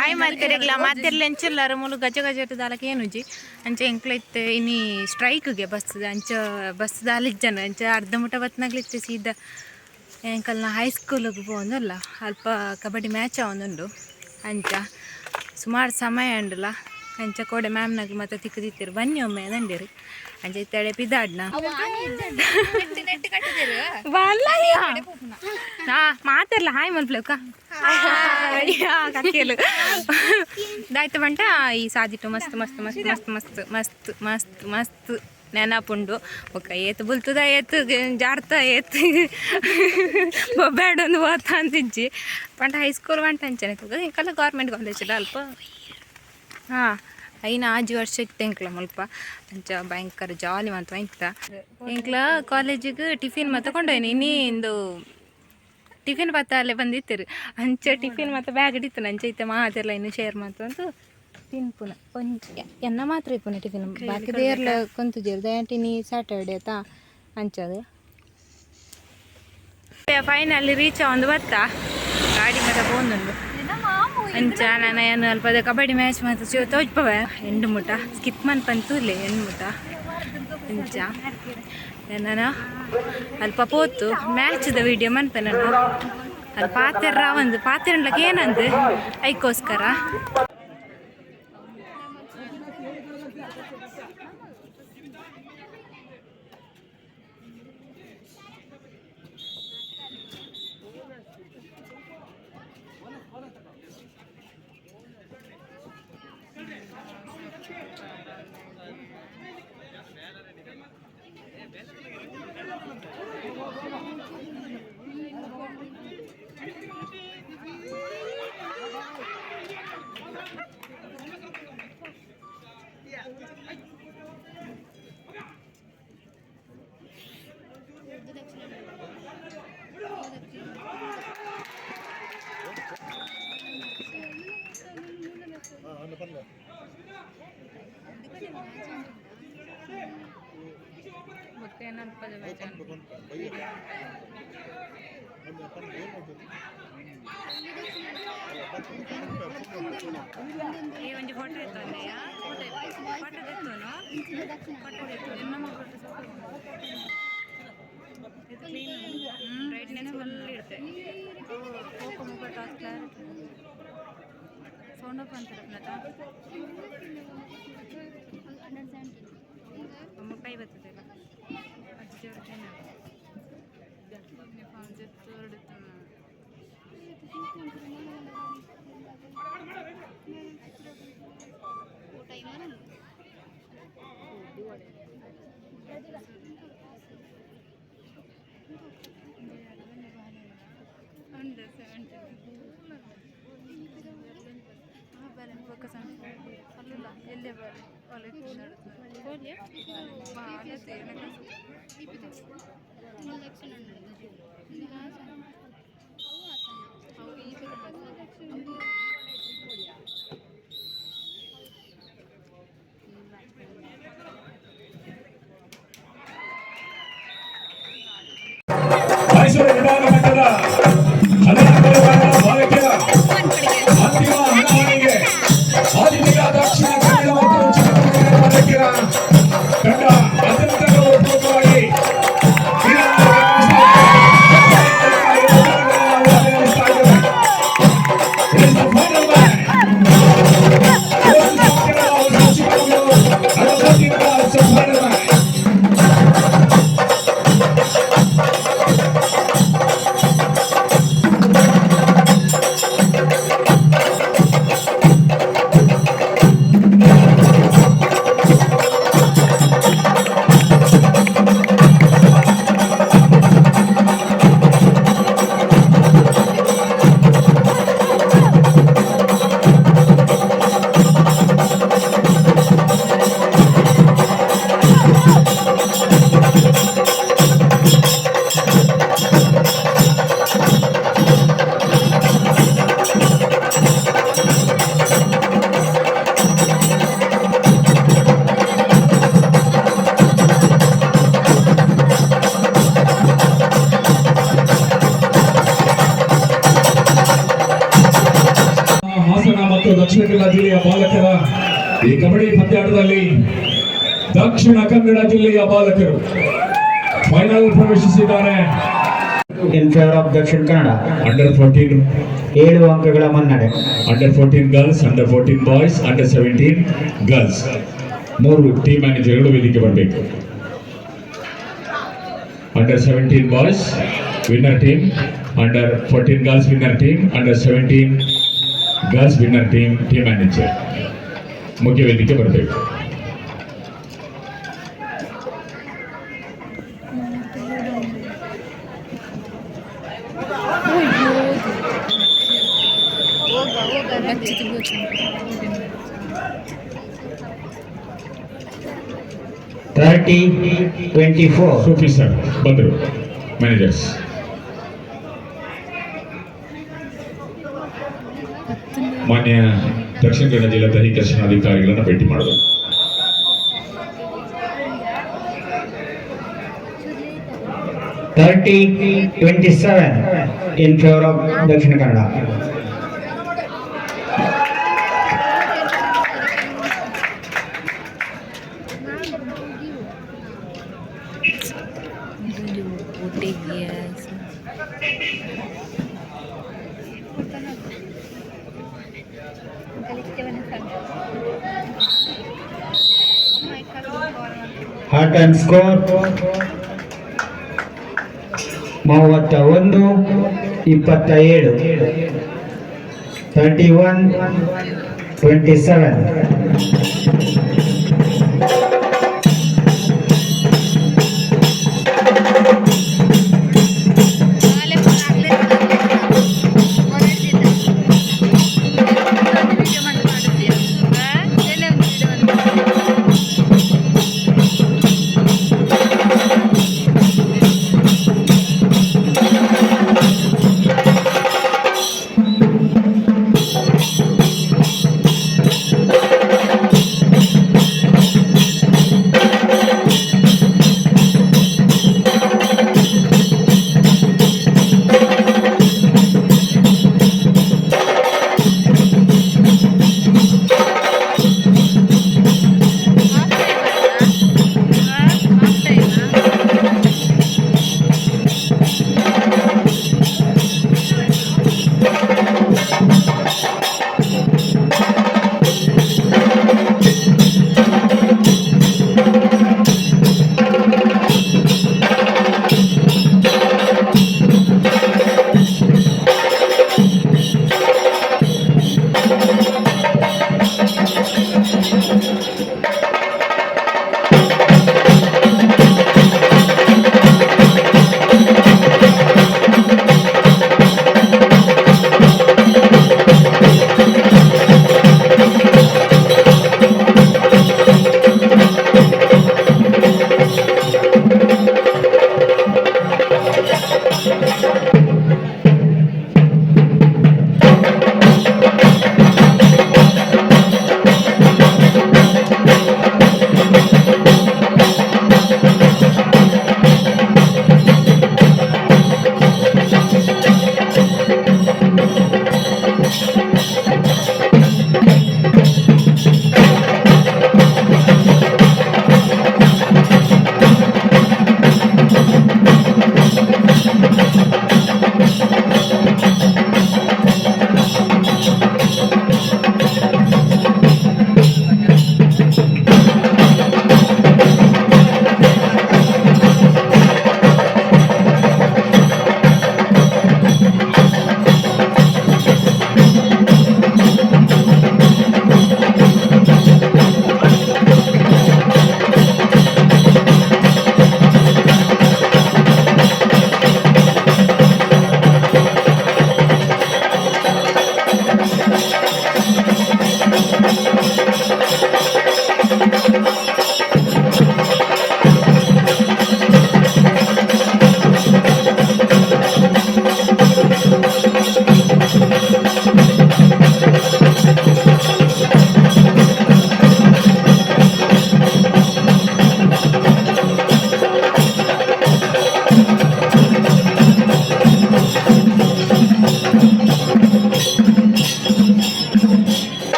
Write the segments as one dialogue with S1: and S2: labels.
S1: Hi ಮಾತೆರೆಗ್ಲ ಮಾತೆರ್ಲ ಎಂಚಿಲ್ಲಾರ ಮೂಲು ಗಜ ಗಜ ದಾಲಕ್ಕೆ ಏನುಜಿ ಅಂಚ ಎಂಕ್ಲ ಇತ್ತೆ ಇನಿ ಸ್ಟ್ರೈಕ್ಗೆ ಬಸ್ ಅಂಚ ಬಸ್ ದಾಲಿಜ್ಜನ ಅಂಚ ಅರ್ಧ ಮುಟ ಬತ್ನಾಗ್ಲಿತ್ತೆ ಸೀದಾ ಎಂಕಲ್ನ ಹೈಸ್ಕೂಲಿಗೆ ಪೋವೊಂದುಲ್ಲ ಅಲ್ಪ ಕಬಡ್ಡಿ ಮ್ಯಾಚ್ ಆವೊಂದುಂಡು. ಅಂಚ ಸುಮಾರು ಸಮಯ ಉಂಡಲ್ಲ ಅಂಚ ಕೋಡೆ ಮ್ಯಾಮ್ನಾಗ ಮತ್ತೆ ತಿಕ್ಕದಿತ್ತಿರು ಬನ್ನಿ ಒಮ್ಮೆ ದಂಡಿರು. ಅಂಚ ಇತ್ತಡೆ ಪಿದಾಡ್ನ ಬಲ್ಲಯ್ಯ. ಹಾ ಮಾತಾಡ್ಲ ಹಾಯ್ ಮಲ್ಪ್ಲಕ್ಕ ಕಕ್ಕೇಲು ದಾಯ್ತು ಬಂಟ. ಈ ಸಾದಿಟ್ಟು ಮಸ್ತ್ ಮಸ್ತ್ ಮಸ್ತ್ ಮಸ್ತ್ ಮಸ್ತ್ ಮಸ್ತ್ ಮಸ್ತ್ ಮಸ್ತ್ ನೆನಪುಂಡು. ಬೊಕ್ಕ ಏತ್ ಬುಲ್ತುದ ಏತ್ ಜಾರ್ತ ಏತ್ ಬೊಬ್ಬ್ಯಾಡೊಂದು ಓತ ಅಂತಿಜ್ಜಿ ಪಂಡ ಹೈಸ್ಕೂಲ್ ಬಂಟ ಅಂಚನೆ ತೂಕ ಎಂಕಲ್ಲ ಗೌರ್ಮೆಂಟ್ ಕಾಲೇಜ್ ಅಲ್ಪ. ಹಾಂ ಐನ ಆಜಿ ವರ್ಷ ಇತ್ತು ಎಂಕ್ಲ ಮುಲ್ಪ. ಅಂಚ ಭಯಂಕರ ಜಾಲಿ ಮಾತ್ರ ಇತ್ತ. ಎಂಕ್ಲ ಕಾಲೇಜಿಗೆ ಟಿಫಿನ್ ಮತ್ತೆ ಕೊಂಡೋಯ್ನಿ ಇನ್ನಿ ಇಂದು ಟಿಫಿನ್ ಪತ್ತ ಅಲ್ಲೇ ಬಂದಿತ್ತಿರು. ಅಂಚ ಟಿಫಿನ್ ಮತ್ತೆ ಬ್ಯಾಗ್ ಇತ್ತು. ಅಂಚ ಇತ್ತೆ ಮಾತೆಲ್ಲ ಇನ್ನು ಶೇರ್ ಮಾತಂತು ತಿನ್ಪುನ. ಒಂಜಿ ಎನ್ನ ಮಾತ್ರ ಇಪ್ಪುನ ಟಿಫಿನ್, ಬಾಕಿ ದೇರ್ಲ ಕೊಂತುಜೆರ್ ದಯಾಂಟಿನಿ ಸ್ಯಾಟರ್ಡೆ ಆತಾ ಅಂಚದು. ಫೈನಲಿ ರೀಚ್ ಒಂದು ಬತ್ತ ಗಾಡಿ ಮತ್ತೆ ಪೋಂದುಂಡು. ಅಂಚ ನಾನು ಏನು ಅಲ್ಪದ ಕಬಡ್ಡಿ ಮ್ಯಾಚ್ ಮತ್ತೆ ತೋಜ್ಪವೆ ಎಂಡು ಮುಟ ಸ್ಕಿಪ್ ಮನ್ಪಂತೂ ಇಲ್ಲ ಎಂಡು ಮುಟ. ಅಂಚ ನಾನು ಅಲ್ಪ ಪೋತು ಮ್ಯಾಚ್ದ ವಿಡಿಯೋ ಮನ್ಪೆ ನಾನು. ಅಲ್ಲಿ ಪಾತೆರ್ರ ಒಂದು ಪಾತೆರ್ಲಕ್ಕೆ ಏನಂದು ಐಕೋಸ್ಕರ. ಈ ಒಂಜಿ ಫೋಟೋ ಎತ್ತೊಂದೆಯಾ? ಫೋಟೋ ಫೋಟೋ ತೆತ್ತೋನು, ಫೋಟೋ ತೆತ್ತು ಎನ್ನ photo. Brightness full ಇಡ್ತೆ. Poco mobile torch clarity sound off ಅಂತಾರೆ. ಕೈ ಬರ್ತದಲ್ಲ ಅಜ್ಜಿ. ಉಂಡು ಅಲ್ಲಲ್ಲ ಎಲ್ಲೇ ಬಾಲೆ.
S2: ಮೈಸೂರು ವಿಭಾಗ ಮಟ್ಟದ ಬಾಲಕಿಯರ ಅಂತಿಮ ಹಣಾಹಣಿಗೆ ಆದಿತ್ಯ ದಕ್ಷಿಣ ಕನ್ನಡ ಮತ್ತು ಚಿಕ್ಕಮಗಳೂರು ಬಾಲಕಿಯರ ತಂಡ ಅತ್ಯಂತ ಗೌರವಪೂರ್ವಕವಾಗಿ ಅಭಿನಂದಿಸ್ತಾ ಇದ್ದೇವೆ. It is the final match. Chikkamagaluru Under 13 girls final match. Dakshina Kannada ಜಿಲ್ಲೆಯ ಬಾಲಕರ ಈ ಕಬಡ್ಡಿ ಪಂದ್ಯಾಟದಲ್ಲಿ ದಕ್ಷಿಣ ಕನ್ನಡ ಜಿಲ್ಲೆಯ ಬಾಲಕರು ಫೈನಲ್ ಪ್ರವೇಶಿಸಿದ್ದಾರೆ.
S3: In favour of Dakshina Kannada.
S2: Under 14.
S3: 7 ಅಂಕಗಳ ಮುನ್ನಡೆ.
S2: Under 14 girls, under 14 boys, under 17 girls, ಮೂರು ಟೀಮ್ ಮ್ಯಾನೇಜರ್ಗಳು ವೇದಿಕೆ ಬರಬೇಕು. Under 17 boys winner team, under 14 girls winner team, under 17 girls winner team, team manager ಮುಖ್ಯ ವೇದಿಕೆ ಬರಬೇಕು.
S1: ಬಚ್ಚಿತು.
S3: 30-24.
S2: ಸೂಫಿ ಸರ್ ಬಂದರು. ಮ್ಯಾನೇಜರ್ಸ್. ಮಾನ್ಯ ದಕ್ಷಿಣ ಕನ್ನಡ ಜಿಲ್ಲಾ ದೈಹಿಕ ಶಿಕ್ಷಣಾಧಿಕಾರಿಗಳನ್ನು ಭೇಟಿ ಮಾಡಬೇಕು.
S3: 30-27 in favour of Dakshina Kannada.
S1: ಒಟ್ಟಿಗೆ.
S3: Half time score 31-27, 31-27.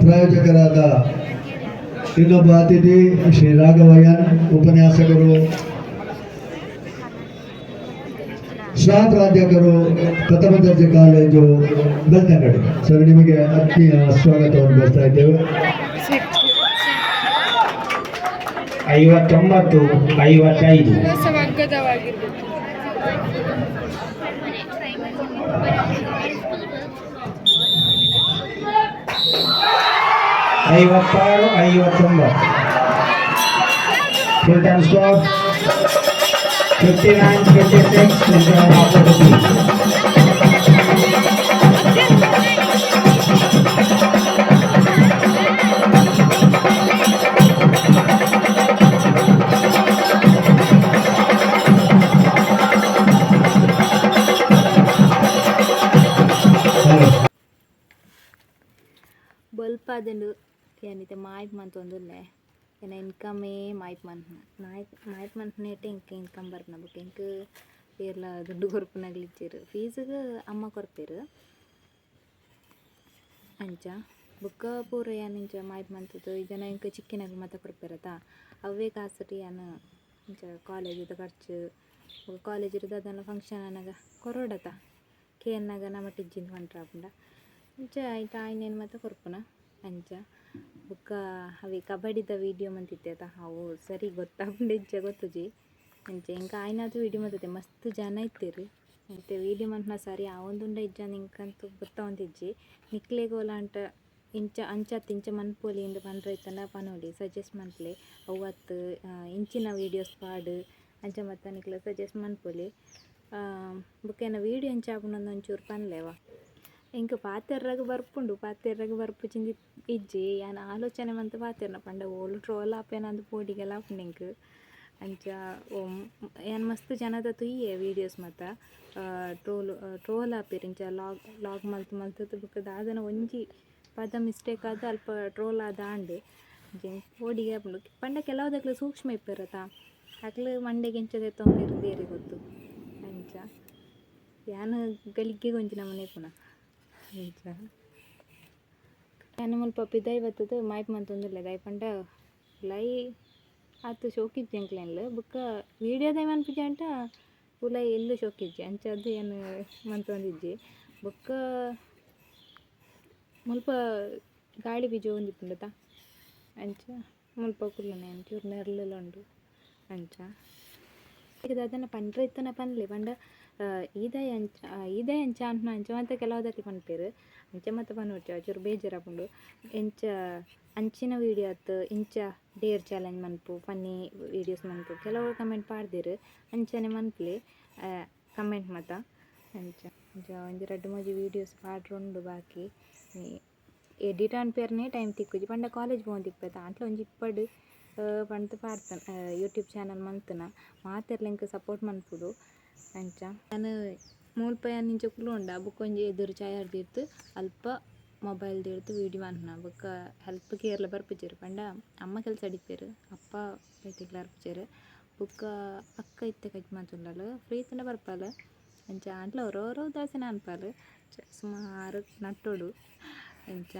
S4: ಪ್ರಾಯೋಜಕರಾದ ಇನ್ನೊಬ್ಬ ಅತಿಥಿ ಶ್ರೀ ರಾಘವಯ್ಯನ್, ಉಪನ್ಯಾಸಕರು, ಸಹ ಪ್ರಾಧ್ಯಾಪಕರು, ಪ್ರಥಮ ದರ್ಜೆ ಕಾಲೇಜು, ಬೆಳ್ತಂಗಡಿ. ಸರ್, ನಿಮಗೆ ಆತ್ಮೀಯ ಸ್ವಾಗತವನ್ನು ಬಯಸ್ತಾ ಇದ್ದೇವೆ.
S3: 59-55. 56-59. Full time score 59-56 in favor of Udupi.
S4: Hello.
S1: ಬೊಲ್ಪಾದುಂಡು. ಯಾನಿತ್ತೆ ಮಾಯ್ಪ್ ಮಂತೊಂದುಲ್ಲೆ. ಎನ್ನ ಇನ್ಕಮೇ ಮಾಯ್ಪ್ ಮನ್ಪುನ, ಮಾಯ್ಪ್ ಮಾಯ್ಪ್ ಮನ್ಪುನೇಟೆ ಎಂಕ್ ಇನ್ಕಮ್ ಬರ್ಪುನ. ಬೊಕ ಎಂಕ್ ಏರ್ಲ ದುಡ್ಡು ಕೊರ್ಪುನಗ್ಲು ಇಜ್ಜೆರ್. ಫೀಸ್ಗ್ ಅಮ್ಮ ಕೊರ್ಪೆರ್ ಅಂಚ. ಬೊಕ್ಕ ಪೂರ ಯಾನ್ ಇಂಚ ಮಾಯ್ಪ್ ಮಂತುದು ಇಜ್ಜಾಂಡ ಎಂಕ್ ಚಿಕ್ಕಿನಕುಲು ಮಾತ ಕೊರ್ಪೆರತ, ಅವ್ವೇ ಕಾಸುಡು ಯಾನ್ ಇಂಚ ಕಾಲೇಜಿದ ಖರ್ಚು ಬೊಕ್ಕ ಕಾಲೇಜಿಡ್ ದಾದನ ಫಂಕ್ಷನ್ ಆನಗ ಕೊರೊಡತ, ಕೇನ್ನಗ ನಮಟ್ ಇಜ್ಜಿಂದ್ ಪಂಡ್ರೆ ಆಪುಂಡ? ಅಂಚ ಐತ ಆಯಿನೇನ್ ಮಾತ ಕೊರ್ಪುನ ಅಂಚ. ಬೊಕ್ಕ ಅವೇ ಕಬಡ್ಡಿದ ವೀಡಿಯೋ ಮಂತಿತ್ತೆ ಅತ, ಅವು ಸರಿ ಗೊತ್ತಾಪುಂಡ ಇಜ್ಜ ಗೊತ್ತುಜಿ. ಅಂಚ ಎಂಕ್ ಆಯ್ನಾತ್ ವೀಡಿಯೋ ಮಂತುದೆ. ಮಸ್ತ್ ಜನ ಇತ್ತೆರ್. ಇತ್ತೆ ವೀಡಿಯೋ ಮನ್ಪುನ ಸರಿ ಆವೊಂದುಂಡ ಇಜ್ಜ ಎಂಕಂತೂ ಗೊತ್ತಾವೊಂದಿಜ್ಜಿ. ನಿಕ್ಲೆಗ್ ಓಲಾಂಟ ಇಂಚ ಅಂಚತ್ ಇಂಚ ಮನ್ಪೊಲಿ ಇಂದ್ ಪಂಡ್ರೆ ಇತ್ತಂಡ ಪನೊಲಿ, ಸಜೆಸ್ಟ್ ಮನ್ಪುಲೆ. ಅವು ಅತ್ತ್, ಇಂಚಿನ ವೀಡಿಯೋಸ್ ಪಾಡ್, ಅಂಚ ಮಾತ ನಿಕ್ಲೆ ಸಜೆಸ್ಟ್ ಮನ್ಪೊಲಿ. ಬೊಕ್ಕ ಎನ್ನ ವೀಡಿಯೋ ಎಂಚ ಆಪುಂಡು ಒಂಚೂರು ಪನ್ಲೆವ. ಎಂಕ್ ಪಾತೆರ್ರಗ್ ಬರ್ಪುಂಡು, ಪಾತೆರ್ರಗ್ ಬರ್ಪುಜಿಂದ್ ಇಜ್ಜಿ. ಯಾನ್ ಆಲೋಚನೆ ಮಂತ್ ಪಾತೆರ್ನ. ಪಂಡ ಓಲು ಟ್ರೋಲ್ ಆಪೆನಂದ್ ಪೋಡಿಗೆಲ ಆಪುಂಡು ಎಂಕ್. ಅಂಚ ಯಾನ್ ಮಸ್ತ್ ಜನದ ತೂಯೆ ವೀಡಿಯೋಸ್ ಮಾತ. ಟ್ರೋಲ್ ಟ್ರೋಲ್ ಆಪೆರ್. ಇಂಚ ಲಾಗ್ ಲಾಗ್ ಮಲ್ತ್ ಮಲ್ತ್ ಬೊಕ್ಕ ದಾದನ ಒಂಜಿ ಪದ ಮಿಸ್ಟೇಕ್ ಆದ್ ಅಲ್ಪ ಟ್ರೋಲ್ ಆದ್ ಆಂಡ್. ಎಂಕ್ ಪೋಡಿಗೆ ಆಪುಂಡು. ಪಂಡ ಕೆಲವುದಕ್ಲು ಸೂಕ್ಷ್ಮ ಇಪ್ಪೆರತ, ಅಕ್ಲು ಮಂಡೆಗ್ ಎಂಚ ದೆತ್ತೊಂಬೆರ್ ದೇರೆಗ್ ಗೊತ್ತು. ಅಂಚ ಯಾನ್ ಗಳಿಗೆಗ್ ಒಂಜಿ ನಮೂನೆ ಇಪ್ಪುನ ಅಂಚ. ಯಾನ್ ಮುಲ್ಪ ಪಿದಾಯಿ ಬತ್ತುದು ಮಾಯ್ಪು ಮಂತೊಂದುಲ್ಲೆ. ದಾಯೆ ಪಂಡ ಉಲಾಯಿ ಆತ್ ಶೋಕಿಜ್ಜಿ ಎಂಕ್ಲೆನ್ಲ. ಬೊಕ್ಕ ವೀಡಿಯೋ ದಾಯೆ ಮನ್ಪುಜಿ ಉಲಾಯಿ ಎಲ್ಲು ಶೋಕಿಜ್ಜಿ. ಅಂಚಾದ್ ಯಾನ್ ಮಂತೊಂದಿಜ್ಜಿ. ಬೊಕ್ಕ ಮುಲ್ಪ ಗಾಳಿ ಬೀಜೊಂದಿಪ್ಪುಂಡತ, ಅಂಚ ಮುಲ್ಪ ಕುಲ್ಲುನೆ. ಒಂಚೂರು ನೆರ್ಲುಲ ಉಂಡು ಅಂಚ. ದಾದನ ಪಂಡ್ರೆ ಇತ್ತನ ಪನ್ಲೆ. ಪಂಡ ಈ ದಾಯೆ ಅಂಚ, ಈ ದಾಯೆ ಅಂಚ ಅನ್ಪುನ, ಅಂಚ ಮಾತ ಕೆಲವುದಕ್ಲು ಪನ್ಪೆರ್. ಅಂಚ ಮಾತ ಪನೊಡ್ಚಿ, ಅವು ಚೂರು ಬೇಜಾರಾಪುಂಡು. ಎಂಚ ಅಂಚಿನ ವೀಡಿಯೋ ಅತ್ತ್, ಇಂಚ ಡೇರ್ ಚಾಲೆಂಜ್ ಮನ್ಪು, ಫನ್ನಿ ವೀಡಿಯೋಸ್ ಮನ್ಪು, ಕೆಲವು ಕಮೆಂಟ್ ಪಾಡ್ದೆರ್. ಅಂಚನೆ ಮನ್ಪುಲೆ ಕಮೆಂಟ್ ಮಾತ ಅಂಚ. ಅಂಚ ಒಂಜಿ ರಡ್ಡ್ ಮೂಜಿ ವೀಡಿಯೋಸ್ ಪಾಡ್ರೆ ಬಾಕಿ. ಎಡಿಟ್ ಅನ್ಪೆರ್ನೆ ಟೈಮ್ ತಿಕ್ಕುಜಿ. ಪಂಡ ಕಾಲೇಜ್ ಪೋವೊಂದಿಪ್ಪೆತ. ಆಂಟ್ಲ ಒಂಜಿ ಇಪ್ಪಡ್ ಪಂಡ್ದ್ ಪಾಡ್ತನ ಯೂಟ್ಯೂಬ್ ಚಾನಲ್ ಮಂತುನ. ಮಾತೆರ್ಲ ಎಂಕ್ ಸಪೋರ್ಟ್ ಮನ್ಪೊಡು ಅಂಚ. ಯಾನ್ ಮುಲ್ಪ ಯಾನ್ ಇಂಚ ಕುಲ್ಲೊಂಡ ಬೊಕ್ಕ ಒಂಜಿ ಎದುರು ಚೈರ್ ದೀಡ್ದ್ ಅಲ್ಪ ಮೊಬೈಲ್ ದೀಡ್ದ್ ವೀಡಿಯೋ ಮನ್ಪುನ. ಬೊಕ್ಕ ಹೆಲ್ಪ್ ಏರ್ಲ ಬರ್ಪುಜೆರ್. ಪಂಡ ಅಮ್ಮ ಕೆಲಸ ಇಪ್ಪೆರ್, ಅಪ್ಪ ಬೇತೆಗ್ಲ ಬರ್ಪುಜೆರ್. ಬೊಕ್ಕ ಅಕ್ಕ ಇತ್ತೆ ಕಜ್ ಮಂತೊಂದುಲ್ಲಲ್, ಫ್ರೀ ಇತ್ತುಂಡ ಬರ್ಪಲ್. ಅಂಚ ಆಂಟ್ಲ ಒರ ಒರ ಉದಾಸೀನ ಅನ್ಪಲ್. ಸುಮಾರು ನಟ್ಟೊಡು ಅಂಚ.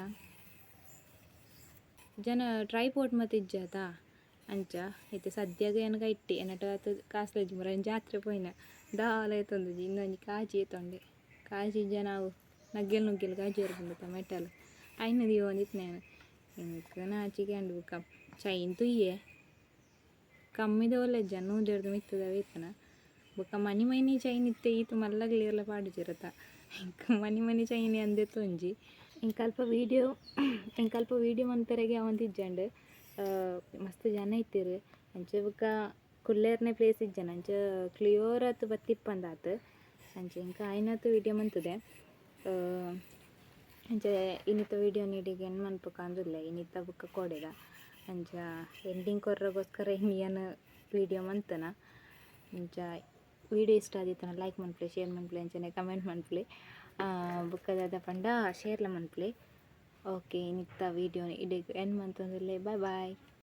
S1: ಜನ ಟ್ರೈಪೋಡ್ ಮಾತ ಇಜ್ಜಾತ, ಅಂಚ. ಇತ್ತೆ ಸದ್ಯಗ್ ಎನಗ ಇಟ್ಟಿ ಎನ್ನಟ ಆತ್ ಕಾಸ್ಲ ಇಜ್ಜಿ ಮಾರ್ರೆ. ಜಾತ್ರೆ ಪೋಯಿನ ದಾಲ ಎತ್ತೊಂದುಜಿ. ಇಂದೊಂಜಿ ಕಾಜಿ ಎತ್ತೊಂಡೆ. ಕಾಜಿ ಇಜ್ಜಾನ ಅವು ನಗ್ಗೆಲ್ ನುಗ್ಗೆಲ್ ಕಾಜಿ ಬರ್ಪುಂಡತ್ತ ಮೆಟಲ್, ಐನ ದೀವೊಂದಿತ್ತಿನ ಯಾನ್. ಎಂಕ್ ನಾಚಿಕೆ ಆಂಡ್. ಬೊಕ್ಕ ಚೈನ್ ತೂಯೆ, ಕಮ್ಮಿದ ಓಲ ಇಜ್ಜ, ನೂದೆರ್ದ್ ಮಿತ್ತದವೇ ಇತ್ತನ. ಬೊಕ್ಕ ಮನಿ ಮನಿ ಚೈನ್ ಇತ್ತೆ ಈತ್ ಮಲ್ಲಗ್ಲ್ ಏರ್ಲ ಪಾಡುಜೆರತ್ತ. ಎಂಕ್ ಮನಿ ಮನಿ ಚೈನ್ ಅಂದೆತ್ತೊಂಜಿ. ಎಂಕ್ ಅಲ್ಪ ವೀಡಿಯೋ ಮನ್ಪೆರೆಗೆ ಆವೊಂದಿಜ್ಜಂಡ್. ಮಸ್ತ್ ಜನ ಇತ್ತೆರ್. ಅಂಚ ಬೊಕ್ಕ ಕುಲ್ಲೆರ್ನೆ ಪ್ಲೇಸ್ ಇಜ್ಜಂಡ್. ಅಂಚ ಕ್ಲಿಯರ್ ಆತ್ ಬತ್ತಿಪ್ಪಂದಾತ್. ಅಂಚ ಎಂಕ್ ಆಯ್ನಾತ್ ವೀಡಿಯೋ ಮಂತುದೆ. ಅಂಚ ಇನಿತ ವೀಡಿಯೋ ಇಡೆಗ್ ಎಂಡ್ ಮನ್ಪುಕ ಅಂದುಲ್ಲೆ, ಇನಿತ ಬೊಕ್ಕ ಕೋಡೆದ. ಅಂಚ ಎಂಡಿಂಗ್ ಕೊರ್ರಗೋಸ್ಕರ ಇನಿ ಯಾನ್ ವೀಡಿಯೋ ಮಂತುನ. ಅಂಚ ವೀಡಿಯೋ ಇಷ್ಟ ಆದಿತ್ತುಂಡ ಲೈಕ್ ಮನ್ಪುಲೆ, ಶೇರ್ ಮನ್ಪುಲೆ, ಅಂಚನೆ ಕಮೆಂಟ್ ಮನ್ಪುಲೆ. ಬೊಕ್ಕ ದಾದ ಪಂಡ ಶೇರ್ಲ ಮನ್ಪುಲೆ. ಓಕೆ, ಇನಿತ ವೀಡಿಯೋ ಇಡೆಗ್ ಎಂಡ್ ಮಂತೊಂದುಲ್ಲೆ. Bye boy.